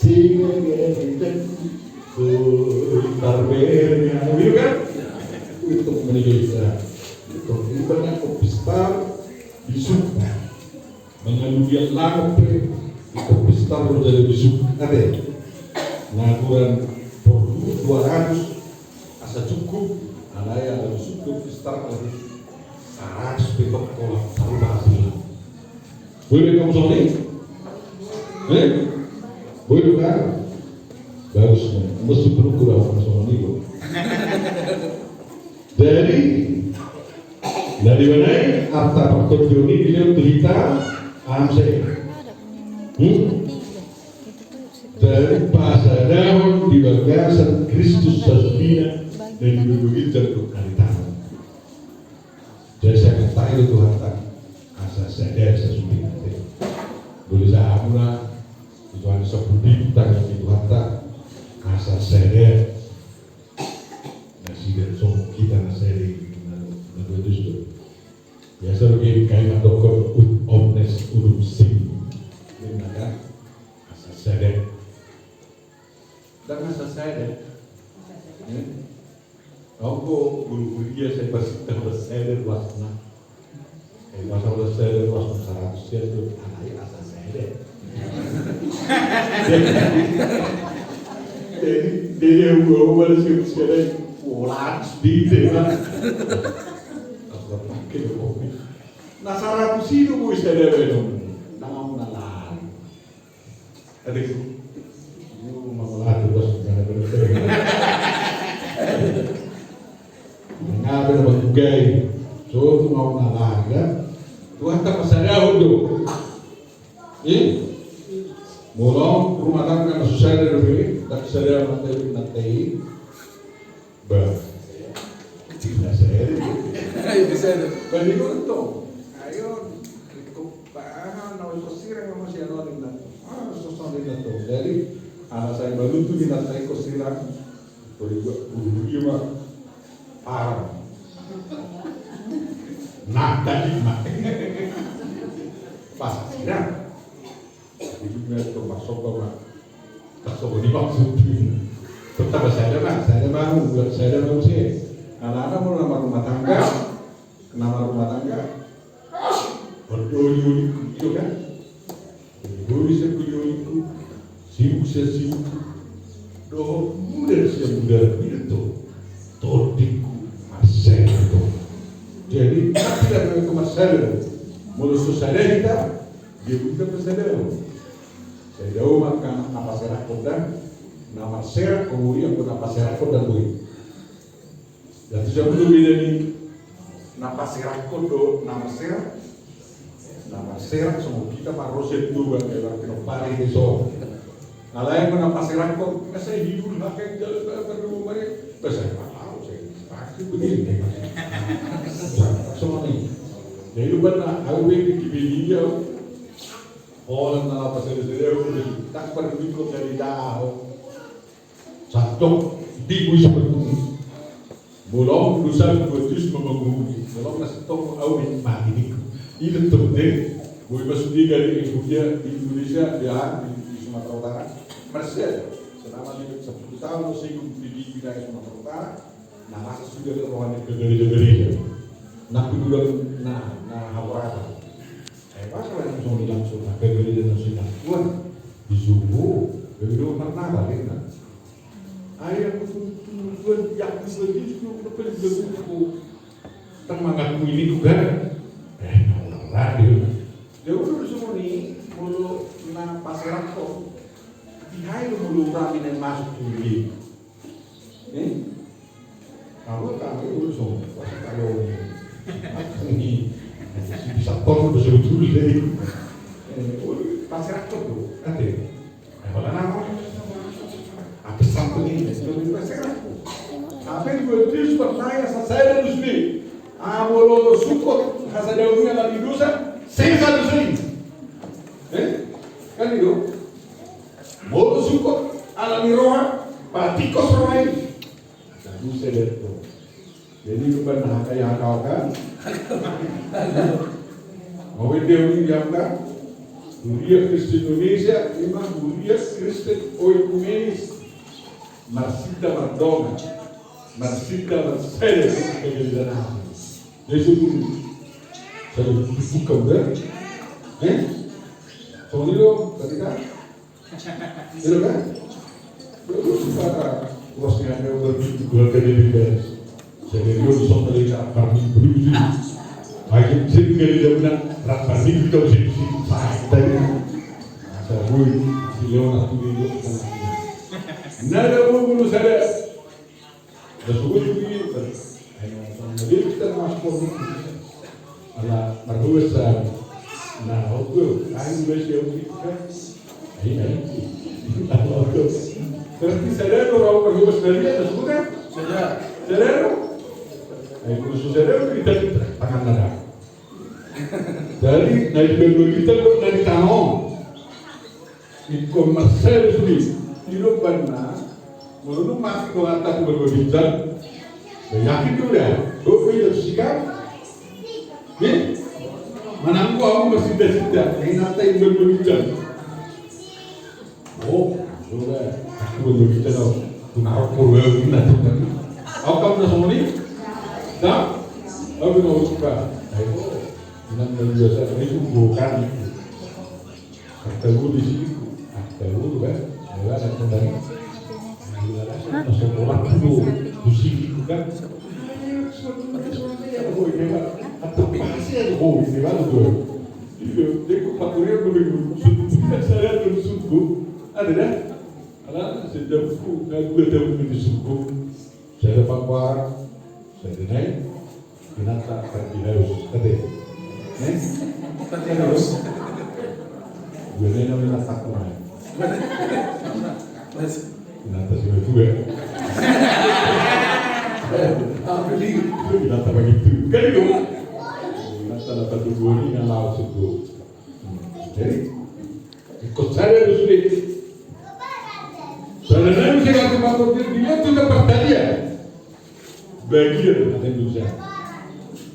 Sehingga dia tidak berpikir, gitu kan? Untuk menjadi itu. Itu ibaratnya kopistar bisuk. Mengaludian langop pe, itu kopistar menjadi bisuk. Ada. Naguran perlu dua ratus asa cukup. Ada yang harus cukup kopistar harus seratus betok kolak taruh bahasa. Boleh kamu sore? Eh? Boleh kan? Bagus nih. Mesti perlu kurang sama nih, Bro. Jadi dari mana arta pertonton ini beliau cerita amse. Hmm? Dari pasadahon di bagasan Kristus sasudina dan duduk itu dari tahun. Jadi sai tangkas do Tuhanta asa sada sasudena. Boli sahat muna tu Tuhan, sapulo ribu tangkas di Tuhanta asa sada. Nasida songon hita na sada i na dua ratus do. Biasa do kalimat dohot ut omnes unum sum. Ini maka asa sada. Ndang asa sada. Au pe guru kuliah sai parsita asa sada ruasna. Ai masa asa sada ruasna saratus sian do, alai asa sada. Jadi, jadi au pe baru siap sada. Wah, laras di tema. Asa pakai kopi. Na saratus i do boi sada benon. Ndang au na lain. Adik. Lu mau latih bos, jangan bener. Mengapa lu menggugai? So tu mau nalaga. Tuhan tak pasadahon do. Eh? Molo rumah tangga na so sada do be, ndang sada mantei mantei. Bah. Tidak saya. Tidak saya. Banding untung. Ayo, ikut paham, na ikut sirang sama si Anwar ini. Ah, susah ini tuh. Jadi, anak saya baru tuh di nata ikut sirang. Boleh buat guru dia mah. Parah. Nah, tadi mah. Pas sirang. Jadi, dia tuh masuk ke mah. Pas sobo di maksud. Tetap saya ada mah, saya ada mau, buat saya ada mau sih. Anak-anak mau nama rumah tangga. Nama rumah tangga. Ondo oli-oli ku, iyo kan? Oli-oli sian oli-oli ku. Sibuk sian sibuk ku. Dohot mudar sian mudar ku, itu. Tondingku marsada do. Jadi, tapi ada yang marsada do. Molo so sada hita, dia bukan marsada do. Sai dao maka na paserakhon da, na marserak, kemudian na paserakhon da boi. Jadi, siapa tu beda ni? Na paserakhon do, na marserak. Na marserak songon hita marrose tu bang, ya, berarti no pari de so. Alai ma na paserakhon, na sai hidul hakai jalan bar bar rumah ni. Pas saya tahu saya pasti begini. Sama ni. Jadi lupa na, aku bikin di media. Orang na paserakhon saya tak perlu ikut dari jauh. Santong di bui seperti ini. Bolong dosa dua jus memenuhi. Bolong na santong au di mati niku. Ini tuh deh. Bui masuk di dari Indonesia, di Indonesia, ya, di, di Sumatera Utara. Masih ada. Selama di sepuluh tahun saya ikut di, di wilayah Sumatera Utara. Nah, masa sudah ke rohani ke gereja-gereja. Nah, kudu na, na, hawarata. Ai pas langsung, langsung, na ke gereja langsung, nah, Tuhan. Di Tuhu, jadi lu pernah balik kan? Ai aku tuntun, aku tuntun, aku tuntun, aku tuntun. Tang mangaku ini juga. Eh, orang radio. Dia udah semua nih, mulu na paserak kok. Di hai lu mulu rame yang masuk dulu. Eh? Kalau kami dulu semua, pas kalau ini. Ini, bisa pon, bisa dulu jadi. Eh, udah paserak kok tuh, kate. Apa nama? Apa sampai ini? Apa yang gue tulis buat saya, saya dan Rusli. Ah, molo sukot hasadaon ni ala ni dosa, sesa dosa i. Eh? Kan itu? Molo sukot ala ni roha, patikos roha i. Jadi saya lihat tuh. Jadi, lupa nah, kayak apa kan? Mau dia ini dia kan? Huria Kristen Indonesia, memang Huria Kristen Oekumenis. Marsinta mardongan. Marsinta marsada, kegedean. Jadi, itu. Saya buka udah. Eh? Soalnya lo, tadi kan? Iya kan? Terus pada ruasnya ada berpikir dua kali lebih beres. Jadi dia bisa melihat kami berusaha. Makin sering dari dia bilang, "Rasa ini kita usah isi saya tadi." Saya bui, si Leon aku di itu. Nada mau bunuh saya. Nasuhut do i, ayo, jadi kita masuk. Ala marhobas sa, na, oke, ayo, wes, ya, oke, kan? Ayo, ayo. Berarti sadar do, marhobas dari dia, nasuhut kan? Sadar. Sadar do? Ayo, khusus sadar, kita di tangan nada. Jadi, na di bawah kita, na di tangan. Ingkon marsada sude. Ido banna, molo dung mati do hata tu banua ginjang. Yakin do da, do pe do sikan. Ni? Manang ko au marsinta-sinta, na hata i banua ginjang. Oh, do da, aku banua ginjang au. Tunarok purwa ina tu. Au kam na songon i? Da? Au na suka. Ayo. Nang na biasa, itu bukan. Arta guru di sini, arta guru kan, ya kan, arta tadi. Masa orang dulu di sini kan. Arta pasti ada, oh, ini baru tuh. Iya, jadi aku pakai yang lebih dulu. Sudah saya ada di suku. Ada dah. Alah, sejam suku, nggak dua tahun di suku. Sada pangkoar, sada nai, inanta Pardihaus. Kate? Ne? Pardihaus. Dua nai na inanta Pardihaus. Inanta si Matua. Apa ni? Inanta Pangintu. Kan itu? Inanta na patuduhon i na laos itu. Jadi, Ingkon sada do sude. Sada nai muse, ingkon mangkon dia, dia tu na partalian. Bagian, kata Indonesia.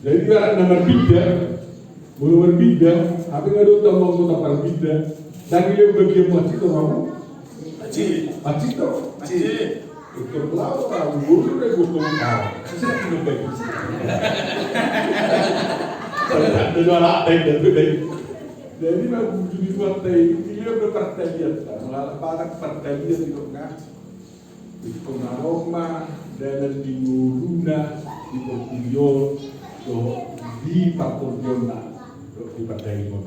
Jadi, ibarat na marbinda, molo marbinda, apa nga do tau mangkon na marbinda, na dia bagian mati tu kamu? Mati. Mati tu? Mati. Dokter Pelawa, guru dari guru Pelawa. Saya tidak baik. Saya tidak ada, ada yang lebih baik. Jadi, na bujur i tu hata i, dia berpartalian, kan? Mangalapanak partalian di tongah. Di tongah Roma, dalan di ngoluna, di portibi on, dohot di partondionna, dohot di pardalanan.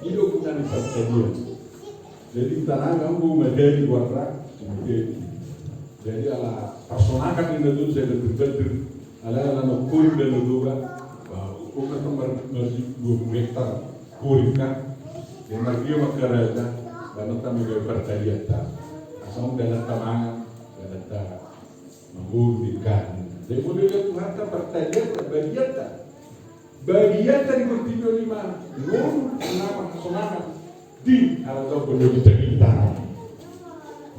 I do guna ni partalian. Jadi, tanang anggo madali warna, kemudian. Jadi, ala parsonangan ni na tutu, saya betul-betul. Ala, ala nongkon dan nondoba. Bah, kok kata mar-, mar-, dua puluh hektar. Korim kan. Yang lagi yang makarata. Karena kami gak percaya tak. Asal dalam tamangan. Dalam tak. Mangolu di kan. Jadi, boleh lihat Tuhan tak percaya tak, bagian tak. Bagian dari portibi on i ma ngolu na parsonangan di halaman portibi on.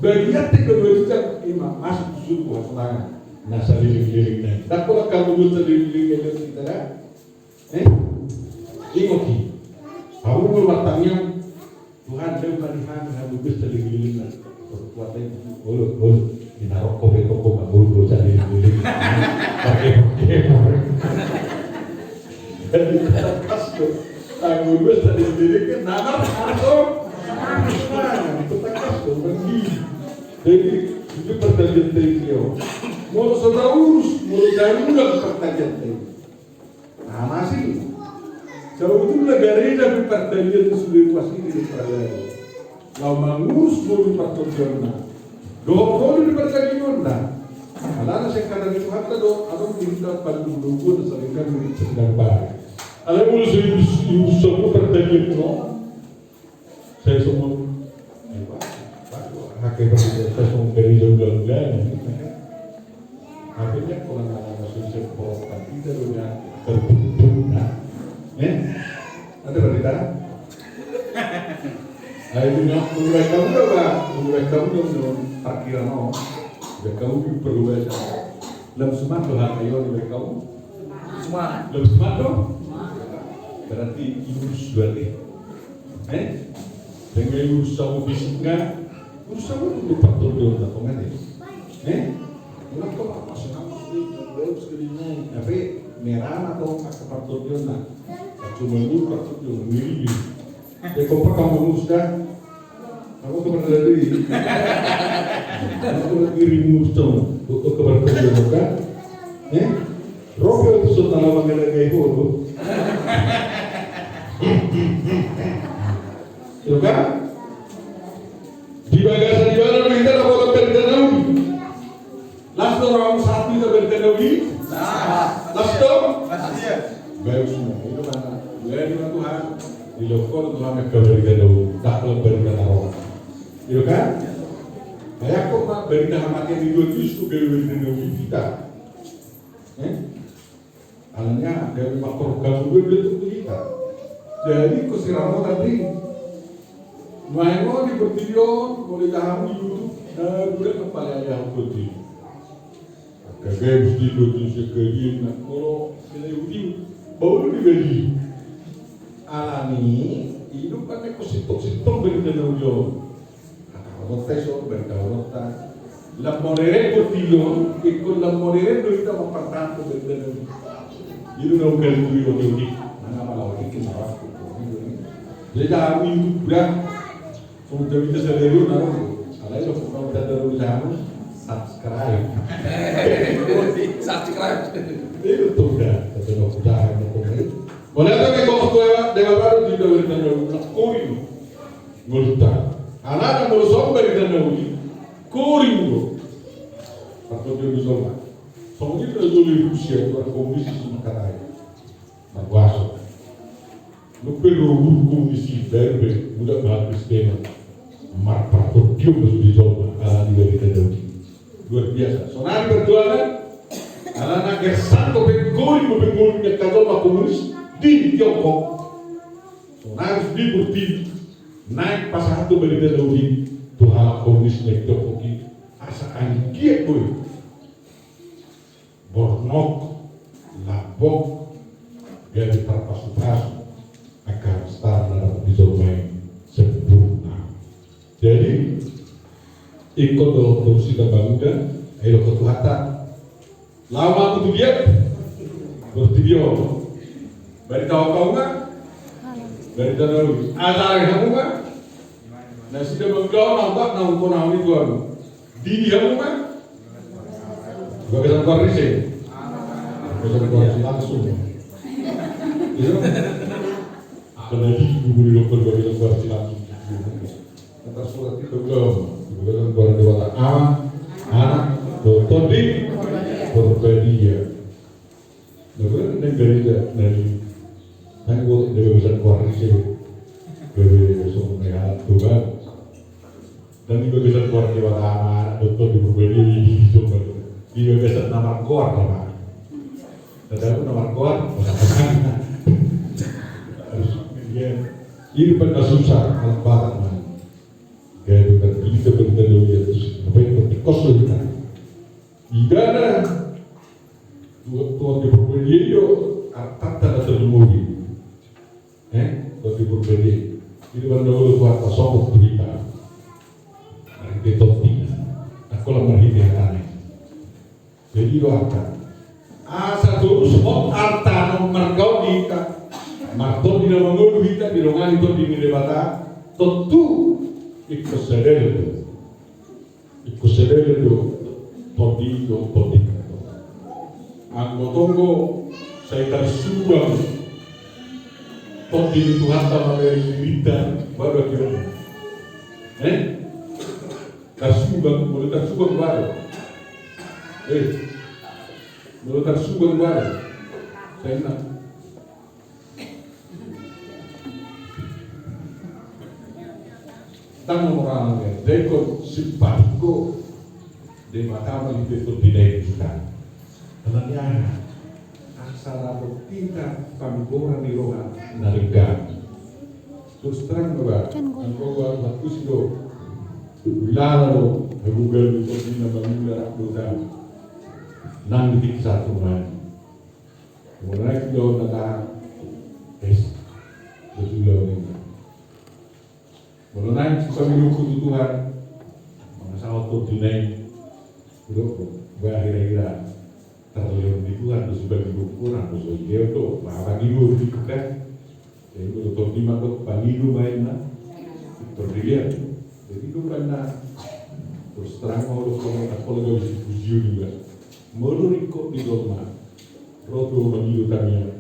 Bagian dari portibi on i ma masuk tu surgo hasonangan na saleleng-lelengna i. Ndang pola hamu saleleng-lelengna i, saudara? Eh? Ingot i. Hamu molo martangiang, Tuhan, lehon ma di hami hamu dosa saleleng-lelengna. Kuat-kuat aja. Olo, olo. Di naroko pe toko, nggak boleh dosa saleleng-leleng. Pakai, pakai, pakai. Jadi, tangkas do. Hamu dosa saleleng-lelengna, na marhaso. Nah, tangkas Jadi, itu pertanyaan tadi dia. Molo so taurus, molo tarulang pertanyaan tadi. Nah, masih. Sebetulnya gareja di pertanyaan itu sudah pasti di pertanyaan. Laho mangurus ngolu partondionna. Dohot ngolu di partondionna. Alana singkatan itu hatta do, atau kita pandung nunggu, dan saling kan sedang bareng. Alai molo so ibu, ibu semua pertanyaan no. Saya semua. Hakke berarti saya semua dari jauh-jauh. Akhirnya kalau nggak ada masuk sekolah, tidak punya terbuka. Eh? Ada berita? Ayo, menurut kamu apa? Menurut kamu dong, parkiran mau. Udah kamu perlu baca. Lam suman do hak ayo di kamu. Suman. Lam suman do? Berarti lurus dua deh. Eh? Dengan lurus sama bisiknya, lurus sama untuk partondion, apa nggak deh? Eh? Ulang kok apa sih kamu? Baru sekali naik. Tapi merah atau pakai partondion lah. Cuma lurus partondion, mirip. Ya, kau pakai mangurus dah. Aku ke mana tadi? Aku ke dirimu dong. Aku ke mana tadi, kan? Eh? Robi itu sudah lama nggak ada gaya foto. Itu kan? Di bagasan di mana kita dapat berita naung. Las do roham sahat tu hita berita na uli? Las do? Bagus ma. Itu kan. Jadi ma Tuhan, dilehon Tuhan angka berita na uli. Ndang berita na roha. Itu kan? Kayak kok ma berita hamatean ni Tuhan Yesus tu gabe berita na uli hita. Eh? Alana dia memang program gue betul tu hita. Jadi kau si Ramo tadi. Main mau di portibi on, boleh tahan di YouTube. Nah, gue kan paling ada yang portibi. Kagak mesti portibi sekalian. Nah, kalau kita YouTube, baru di beli. Alani, hidup kan kau sitok-sitok beli dan ulion. Hata holonta i so, berita holonta. Lam moderen portibi on, ingkon lam moderen do hita mampartahanhon berita na uli. Jadi na uli tu i on, uli. Nang apa na uli, kena waktu. Jadi dah aku YouTube dah. Sudah bisa sadari on, aro. Alai lo pokokna udah ada usaha, subscribe. Subscribe. Itu tuh udah, kata lo udah, kata lo. Boleh apa kita waktu ya, Dewa Baru juga berita na uli, kori. Ngolunta. Alana molo so berita na uli, kori do. Partondion di jolma. Songon i do jolo di Rusia, tu angka komunis i, mangkatai. Markuaso. Nunga pe ro guru komunis i, baru pe budak mahal Kristen. Marpartondion do di jolma, alana di berita na uli. Luar biasa. Sonari perjuangan, alana gersang ko pe kori, ko pe kori, angka jolma komunis di Tiongkok. Sonari di portibi. Naeng pasahat do berita na uli tu halak komunis na di Tiongkok i, asa anggiat boi bornok, lambok, gabe tarpasupasu angka standar di jolma i sempurna. Jadi ingkon do terus hita manguda, ai dohot Tuhanta. Laho ma tu dia portibi on. Barita hau ma? Barita na uli. Ajari hamu ma? Nasida manggaon na otak na ungkon hamu itu hamu. Didi hamu ma? Bagasan Parise. Bagasan Parise langsung. Iya. Akan lagi guru di lokal bagasan Parise langsung. Antar surat kita udah, udah kan keluar dewata. Ama, anak, Tondi, Porbadia. Nah, gue kan dari, dari, dari gue bisa keluar di sini. Gue bisa semua anak tuh kan. Dan di bagasan keluar dewata, ama, anak, Tondi, Porbadia, di, di, di, di bagasan nama keluar, nama. Tanda aku nama keluar. Harus, iya. Ini pernah susah, alat barang, man. Gaya dengan kita berita na uli atas, apa yang penting kos lo kita. Idana, Tuhan, Tuhan di Porbadia i do, artanta na terlumuri. Eh, Tuhan di Porbadia i. Jadi, banda ulu Tuhan tasopot tu hita. Marhite Tondi. Aku lah marhite hatana i. Jadi do angka. Asa torus hot arta na margaon di hita. Martondi na mangolu hita, didongani Tondi ni Debata. Tontu ingkon sadari do. Sebelum do tondi do tondi. Anggo tonggo sai tarsubang tondi ni Tuhanta mabere dirinta baru akhirnya. Eh? Tarsubang, molo tarsubang baru. Eh? Molo tarsubang baru. Sai na. Tano orang ya, dekon simpatiko de mata mali dekon dinai bukan. Karena dia asal aku kita panggoran di roha naringga. Terus terang coba, kan gua anggo gua waktu sido. Wilara lo, bukan di kondina mangula rak dosa. Nang di satu mana. Molo naeng tu jaoan na tahan, es, betul jaoan ini. Molo naeng tu pangilungku tu Tuhan, mangasa otot dinai. Udah, bah hira-hira terlewat di Tuhan tu sudah didukung orang tu so dia tu, bah bagi dua di kan. Jadi molo tondi ma dok pangido baen na. Tondi dia. Jadi dok kan na. Terus terang molo dok kono tak kolega bisi pujio juga. Molo ringkot di doma. Ro do mangido tangiang.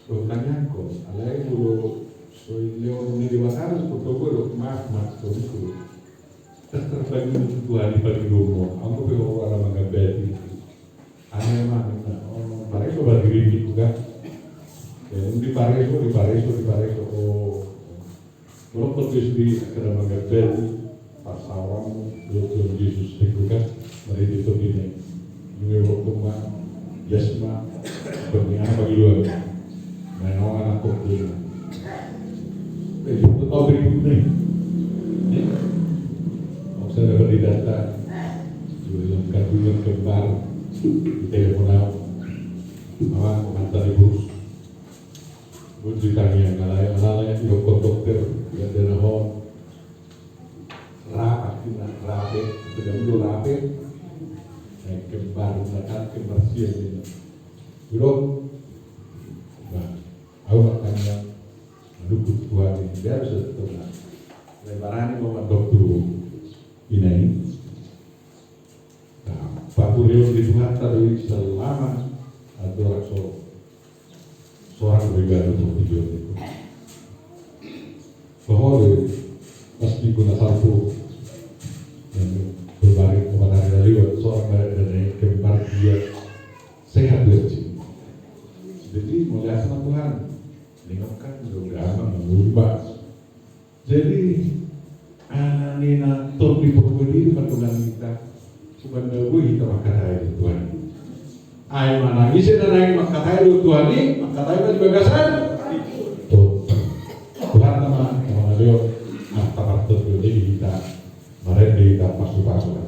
Ro tangiangkon. Alai molo so i leon ni dewata do, so togo do, maaf, maaf, so itu. Terterbagi itu Tuhan di pagi domo. Aku pe orang manggabati. Ane ma, ane ma. Oh, pareso ba diri di buka. Ya, di pareso, di pareso, di pareso. Oh. Molo podcast di acara manggabati, pasaoran, Tuhan Yesus di buka, mari di topine. Ini waktu ma, yes ma, pernyataan pagi dua. Nah, orang anak kok dia. Eh, itu tau berikutnya. Nih. Maksudnya dapat didata. Dua yang kandungan kembar. Di telepon aku. Apa, mantan ibu. Gue ceritanya, kalau yang lain, dokter-dokter, ya, dan home. Rapat, kita rapat, kita dulu rapat. Eh, kembar, kita kan kembar siang ini. Dulu, nah, Au makanya mendukung Tuhan ini biar sudah tenang. Lebaran ini mau mandok dulu ini. Nah, paturion di Tuhan tadi selama ada orang so seorang pribadi untuk video itu. Bahwa pas minggu Natal tuh yang berbalik kepada dari seorang dari kembar dia sehat dia sih. Jadi mauliate ma Tuhan. Nengok kan udah gampang mengubah. Jadi anak nina tor di purba diri patungan kita. Bukan dabu kita makatai Tuhan. Ai manang ise na naeng makatai Tuhan ini makatai ma di bagasan. Tuh. Tuhan nama nama dia. Apa waktu dia kita. Maren di kita pasu-pasu.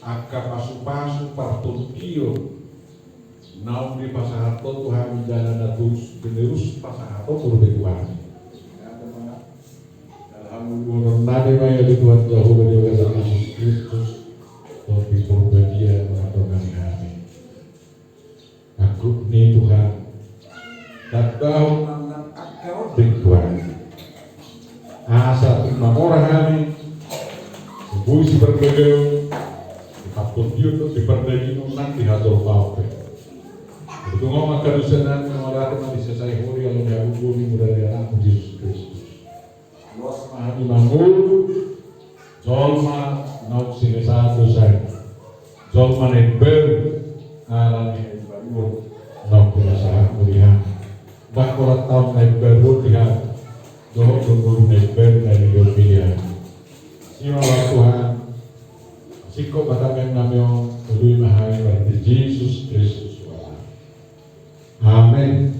Angka pasu-pasu partondion naung dipasahat Ho tu hami jala na terus menerus pasahat Ho tu hami. Alhamdulillah, nami ma ia di Tuhan Jahowa di bagasan Yesus Kristus, Tondi Porbadia, mangandongani hami. Angkup ni Tuhan, tandahon nang angka rondeng Tuhan. Asa tung mamora hami, Parbagaon, di pangkotion dohot di pardagingon nang di hatorop pe. Tung on ma angka dosanami, mauliate ma di sesai hori ala ni hagogoon ni mura ni Anakmu Jesus Kristus. Loas ma hami mangolu jolma naung sinesaan dosa i, jolma na imbaru ala ni haimbaruon naung pinasahatmu di hami. Ndang holan taon na imbaru on di hami, dohot do ngolu na imbaru na nilehonmi di hami. Asi ma Tuhan, singkop ma tangiangnami on, toloi ma hami marhite Jesus Kristus Tuhan. Amen.